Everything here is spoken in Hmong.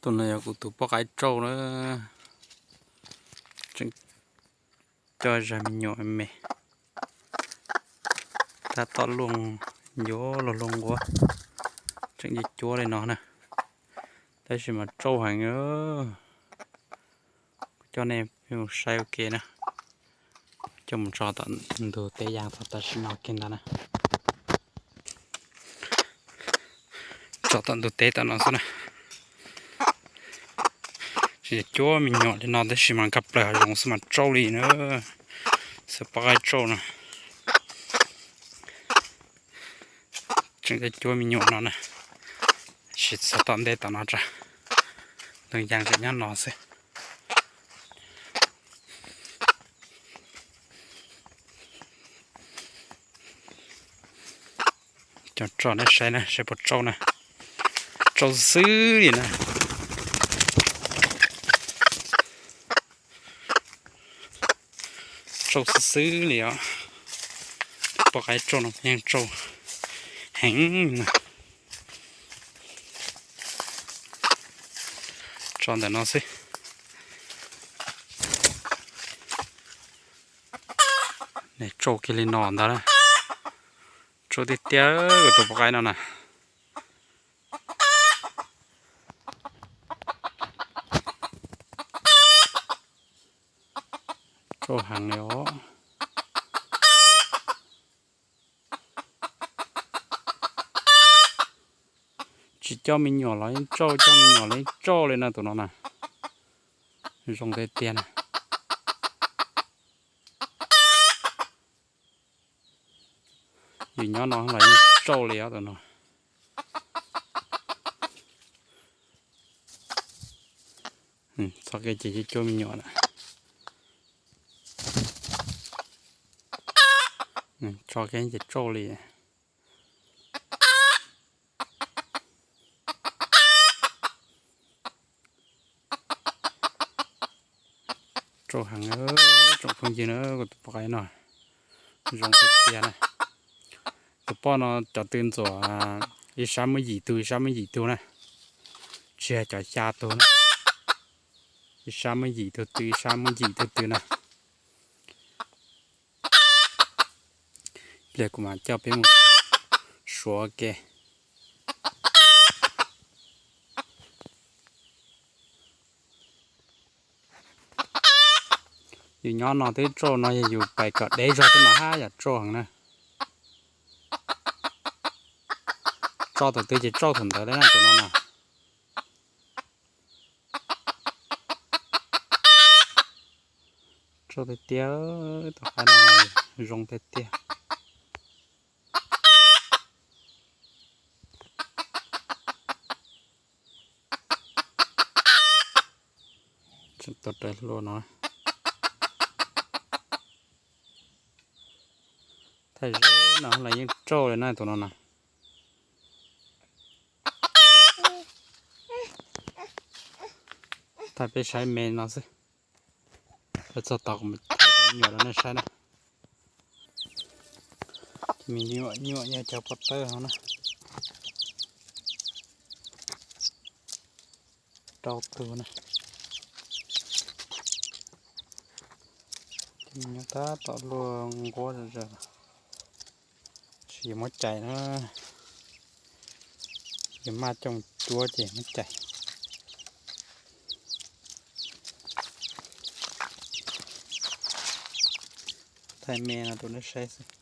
Tus no yog kuv tus poj qaib rauj na, tseem coj zag me nyuam me, tab tom luaj ncuav luaj luaj nquab, tseem cuab cuab li no na, tab sis mas rauj heev. Kuv coj nej mus saib ua ke na, coj mus tso tom ntug teb yaj tom tam sim no kiag ntag na. Tso tom ntug teb tom no xwb na. Tseem cuab me nyuam li no tab sis mas nkag plaws hav zoov xwb mas rauj li na. Xwb poj qaib rauj na. Tseem cuab me nyuam no na. Tab sis txog tom ntej tom no tsa, ntoo yaj tseem nyob no xwb. Coj tso nej saib na, saib puas rauj na. Rauj xwb li na. Rauj xwb xwb li os. Poj qaib rauj no yeej rauj heev na. Tso ntawm no xwb. Nws rauj kiag li no ntag na. Rauj tiag tiag kuv tus poj qaib no na. Rauj heev li os. Tsis coj me nyuam los yeej rauj, coj me nyuam los yeej rauj li na tus no na. Zoo tiag tiag na. Yus nyob no los yeej rauj li os tus no. Txog kiag ces cuab me nyuam na. Tso kiag ces rauj li. Rauj heev, tsoom phooj ywg na, kuv tus poj qaib no zoo tiag tiag na. Tus poj no cov tw ntxuam ib sab muaj yim tug, ib sab muaj yim tug na. Tsis yog cov xya tug na. Ib sab muaj yim tug tw, ib sab muaj yim tug tw na. Pliag kuv mam coj peb mus suav ke. Yus nyob no twb rauj no, yog yus pais kom deb zog twb mas haj yam rauj heev na. Tso thaum twg ces rauj thaum ntawd li na tus no na. Rauj tiag tiag, tus qaib no zoo tiag tiag. Tseem tuaj raws hlua no. Thaij zoo no los yeej rauj li na tus no na. Thaij peb saib me no xwb. Peb txog tod kuv thaij cov me nyuam rau nej saib na. Me nyuam nyuam yog cov pov tawb no na. Rau tus na. Cov me nyuam tab tom luaj nquab zom zaws. Tab sis yus muab cais na, yus maj coj cuab ces muab cais. Thaij me no rau nej saib xwb.